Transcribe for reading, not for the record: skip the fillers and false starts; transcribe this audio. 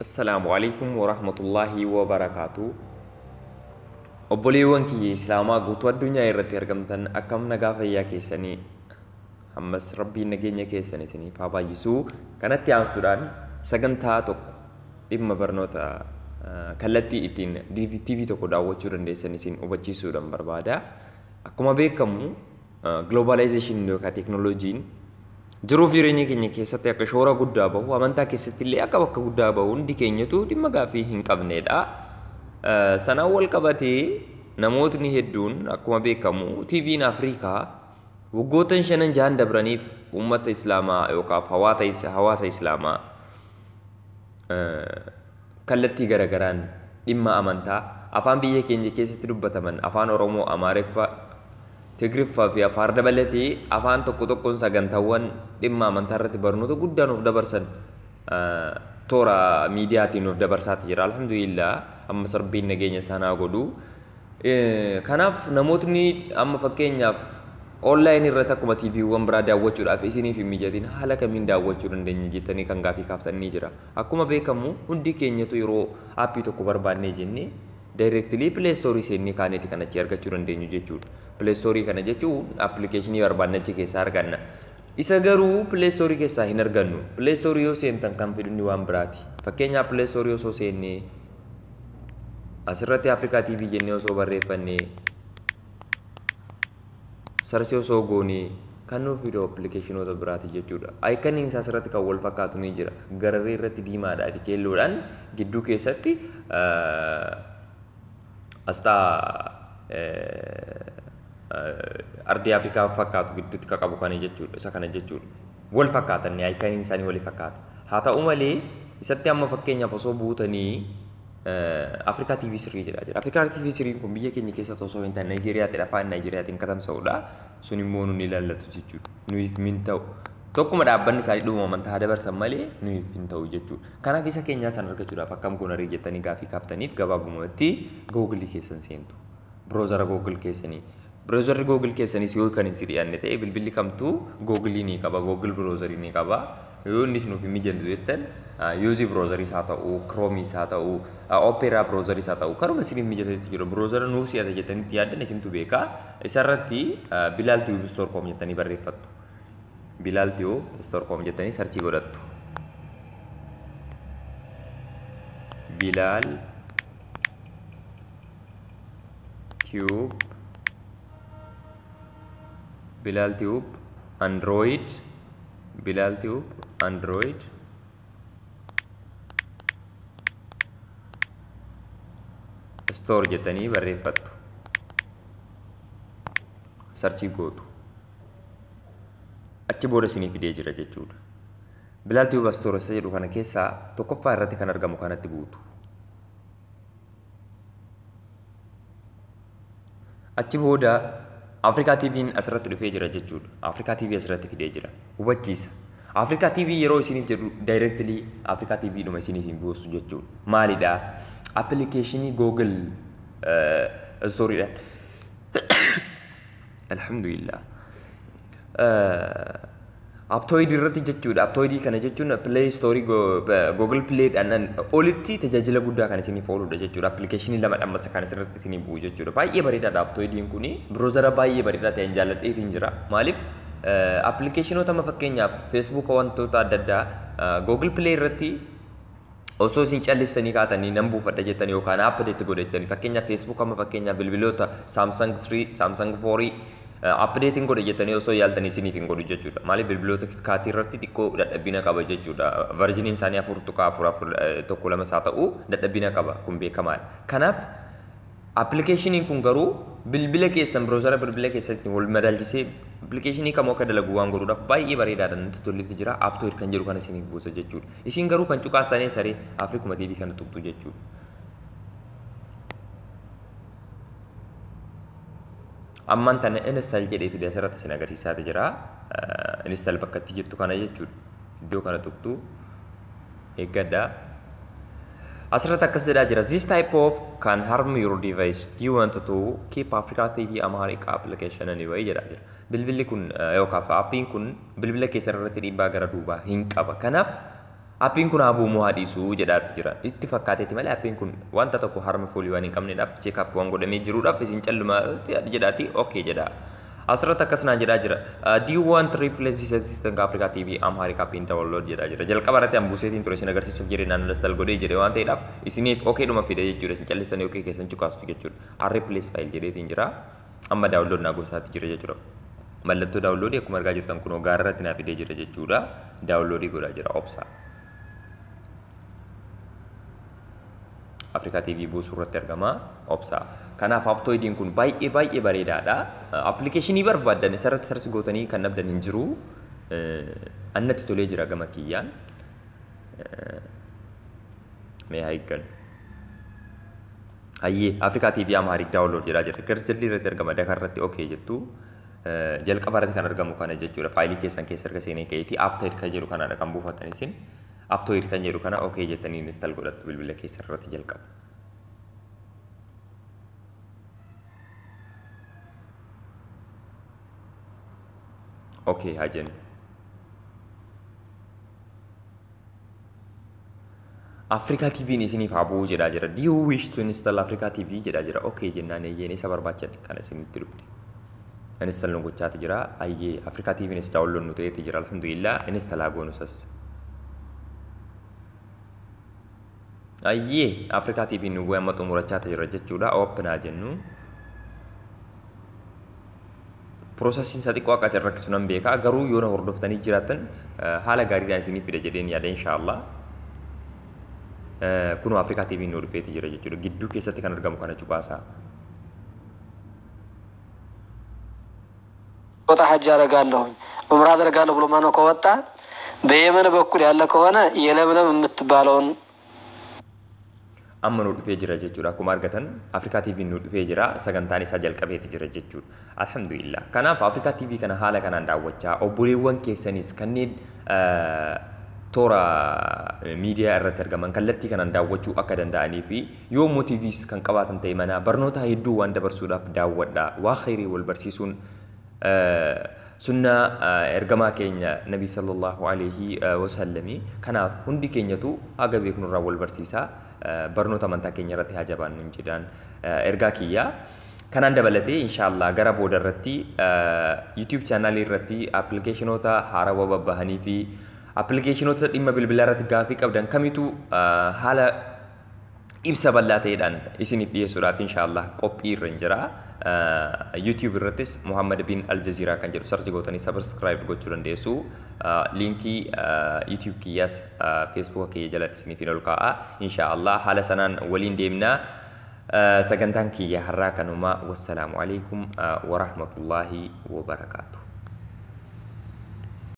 Assalaamu alaikum warahmatullaahi wabarakaatu. Obboleewwan kiyya Islaamaa guutuu addunyaa irratti argamtan, akkam nagaa fayyaa keessanii? Ammas Rabbiin nageenya keessan isiniif haa baay'isuu. Kanatti aansuudhaan sagantaa tokko dhimma barnoota kallattii ittiin TV tokko daawwachuu dandeessan isin hubachiisuudhaan barbaada. Akkuma beekamu, globalization yookaan teeknooloojiin jiruuf jireenya keenya keessatti akka shoora guddaa bahu, amantaa keessatti illee akka bakka guddaa bahu hundi keenyatu dhimma gaaffii hin qabnedha. Sanaan wal qabatee namootni hedduun, akkuma beekamu TV'n Afrikaa waggoottan shanan jahan dabraniif uummata Islaamaa yookaan hawaasa Islaamaa kallattii garagaraan dhimma amantaa afaan biyya keenya keessatti dubbataman, afaan Oromoo, Amaariffaa, Tigriffaa fi Afaar dabalatee afaan tokko tokkoon sagantaawwan dhimma amantaa irratti barnoota guddaa nuuf dabarsan toora miidiyaatiin nuuf dabarsaati jira. Alhamdulillah, ammas Rabbiin nageenya isaanaa godhu. Kanaaf namootni amma fakkeenyaaf online irratti akkuma TVwwan biraa daawwachuudhaaf isiniif hin mijatin, haala kamiin daawwachuu dandeenya jettanii kan gaafii kaaftan ni jira. Akkuma beekamu, hundi keenyatu yeroo aappii tokko barbaannee jennee directly Play Store seennee kaaneeti kan achi argachuu dandeenyu jechuudha. Play Store kana jechuun appilikeeshinii barbaanne achi keessaa arganna. Isa garuu Play Store keessaa hin argannu. Play Store yoo seentan kan fidu inni waan biraati. Fakkeenyaaf, Play Store osoo seennee asirratti Afrikaa TV jennee osoo barreeffannee search osoo goonee, kan nuuf fidu appilikeeshinoota biraati jechuudha. Iconiin isaa asirratti kan wal fakkaatu ni jira. Gararree irratti diimaadhaa fi keelloodhaan gidduu keessatti asxaa ardii Afrikaa fakkaatu gidduutti kan qabu kana jechuudha. Isa kana jechuudha. Wal fakkaatan, iconiin isaanii wal fakkaata. Haa ta'u malee, isatti amma fakkeenyaaf osoo buutanii Afrikaa TV 3 jedhaa jira. Afrikaa TV 3 kun biyya keenya keessatti osoo hin taane Naayijeeriyaatti, afaan Naayijeeriyaatiin katamsa'udha. Sun immoo nun ilaallatu jechuudha. Nuyiif min ta'u. Tokkuma dhaabbanni isaanii dhuma amantaa dabarsan malee nuyiif hin ta'u jechuudha. Kanaaf isa keenyaa san argachuudhaaf akkam goona jettanii gaafii kaaftaniif, gabaabumatti Googilii keessan seentu. Browsera Google keessanii. Browserri Google keessanis yoo kan hin dhiyaanne ta'e, bilbilli kamtuu Googilii ni qaba, Google browserii ni qaba. Yoo innis nuuf hin mijantu jettan, UC browserii haa ta'u, Chrome haa ta'u, Opera browserii haa ta'u, karuma isiniif mijatetti jiru browsera nuuf si'ata jettanitti yaaddan isintu beeka. Isarratti Bilaal Tube Store com jettanii barreeffattu. Bilaal Tube Store com jettanii search godhattu. Bilaal Tube, Bilaal Tube Android, Bilaal Tube Android Store jettanii barreeffattu. Search gootu. Achi booda isinii fidee jira jechuudha. Bilaal Tube Store isa jedhu kana keessaa tokkoffaa irratti kan argamu kanatti buutu. Achi booda Afrikaa TV'n asirratti dhufee jira jechuudha. Afrikaa TV asirratti fidee jira. Hubachiisa. Afrikaa TV yeroo isiniif jedhu directly Afrikaa TV dhuma isiniif hin buusu jechuudha. Maalidhaa? Appilikeeshinii Google Storeedha. Alhamdulillah. Aptoide irratti jechuudha. Aptoide kana jechuun Play Store, Google Play dhaan olitti tajaajila guddaa kan isiniif ooludha jechuudha. Appilikeeshinii lama dhammasa kan asirratti isinii bu'u jechuudha. Baay'ee bareedaadha Aptoidiin kuni. Browsera baay'ee bareedaa ta'een jaalladheetiin jira. Maaliif? Appilikeeshinoota amma fakkeenyaaf Facebook, wantoota adda addaa Google Play irratti osoo isin callistanii kaatanii nan buufadha jettanii yookaan update godhattanii, fakkeenyaaf Facebook, amma fakkeenyaaf bilbiloota Samsung 3, Samsung 4 updating godhe jettanii osoo yaaltanii isiniif hin godhu jechuudha. Maaliif? Bilbiloota kaatii irratti xiqqoo dadhabina qaba jechuudha. Versioniin isaanii 4.4412 isaa ta'u dadhabina qaba, kun beekamaadha. Kanaaf appilikeeshiniin kun garuu bilbila keessan, browsera bilbila keessatti wal madaalchisee appilikeeshinii kamuu akka dalagu waan godhuudhaaf baay'ee bareedaadha, natti toletti jira. Aptoide kan jedhu kana isiniif buusa jechuudha. Isin garuu kan cuqaastanii saree Afrikuma TV kana tuqxu jechuudha. Ammaan tana install jedhee fide asirratti isin agarsiisaa jira. Install bakka itti jettu kana jechuudha. Iddoo kana tuqxu, eeggadhaa. Asirratti akkas jedhaa jira. "This type of can harm your device. Do you want to keep Africa TV Amharic application anyway?" jedhaa jira. Bilbilli kun yookaan aappiin kun bilbila keessan irratti dhiibbaa gara duubaa hin qaba. Kanaaf Appiin kun haa bu'u haa dhiisu jedhaatu jira. Itti fakkaateeti malee appiin kun wanta tokko harmful waan hin qabneedhaaf check up waan godhamee jiruudhaaf isin calluma jedhaati okay jedha. Asirratti akkas naan jedhaa jira. Do you want to replace this existing Africa TV Amharic app in download jedhaa jira. Jalqaba irratti an buuseetiin ture isin agarsiisuuf jedhee naan install godhee jedhe waan ta'eedhaaf isiniif okay dhuma fide jechuudha. Isin callisanii okay keessan cuqaastu jechuudha. Replace file jedheetiin jira. Amma download naa gosaatti jira jechuudha. Mallattoo download akkuma argaa jirtan kunoo gaara irratti naa fidee jira jechuudha. Download godhaa jira obsa. Africa TV buusuu irratti argama obsa. Kanaaf Aptoidiin kun baay'ee baay'ee bareedaadha. Appilikeeshinii barbaaddan isarratti sarsi gootanii kan dhabdan hin jiru. Annatti tolee jira gama kiyyaan. Mee haa eeggannu. Hayyee Africa TV Amharic download jedhaa jira. Gara jalli irratti argama daka irratti okay jettu. Jalqaba irratti kan argamu kana jechuudha. Faayilii keessan keessa erga seenee ka'eeti Aptoid kan jedhu kanaadha kan buufatan isin. Aptoid kan jedhu kana okay jettanii install godhattu bilbila keessan irratti jalqaba. Okay haa jennu. Africa TV'n isiniif haa bu'u jedhaa jira. Do you wish to install Africa TV jedhaa jira. Okay jennaan eeyyeen isa barbaachan kana isinitti dhufte. Install nu gochaati jira. Ayyee Africa TV'nis download nu ta'eeti jira. Alhamdulillah install haa goonu sas. Ayyee Africa TV'n nu bu'ee amma xumurachaati jira jechuudha. Open haa jennu. Processing isaa xiqqoo akka isin rakkisu nan beeka. Garuu yoo na hordoftanii jiraattan haala gaariidhaan isiniif fida jedheen yaada inshaallah. Kunoo Africa TV'n nu dhufeeti jira jechuudha. Gidduu keessatti kan argamu kana cuqaasaa. ወጣ ሀጅ አደርጋለሁኝ ዑምራ አደርጋለሁ ብሎ ማነው ከወጣ በየመን በኩል ያለ ከሆነ የለምለም የምትባለውን Amma nu dhufee jira jechuudha. Akkuma argatan Africa TV'n nu dhufee jira. Sagantaan isaa jalqabeeti jira jechuudha. Alhamdulillah. Kanaaf Africa TV kana haala kanaan daawwachaa obboleewwan keessanis kanneen toora miidiyaa irratti argaman kallattii kanaan daawwachuu akka danda'anii fi yoo immoo TVs kan qabaatan ta'e mana barnoota hedduu waan dabarsuudhaaf daawwadha. Waa khayrii wal barsiisuun sunnaa ergamaa keenya Nabi sallallahu alaihi wasallami. Kanaaf hundi keenyatu haga beeknurraa wal barsiisaa. Barnoota amantaa keenya irratti haa jabaannu jedhaan ergaa kiyyaa. Kanaan dabalatee inshaallah gara booda irratti YouTube chaanaalii irratti appilikeeshinoota haarawaa babbahanii fi appilikeeshinoota dhimma bilbilaa irratti gaafii qabdan kamitu haala ibsa bal'aa ta'eedhaan isiniif dhiyeessuudhaaf inshaallah qophii irra jira. YouTube irrattis Muhammad bin Al Jazeera kan jedhu sarchi gootanii subscribe gochuu dandeessu. Linkii YouTube kiyyaas Facebook kiyya jalatti isiniif ol kaa'a. Inshaallah haala sanaan waliin deemna. Sagantaan kiyya har'aa kanuma. Wassalaamu alaikum warahmatullaahi wabarakaatuh.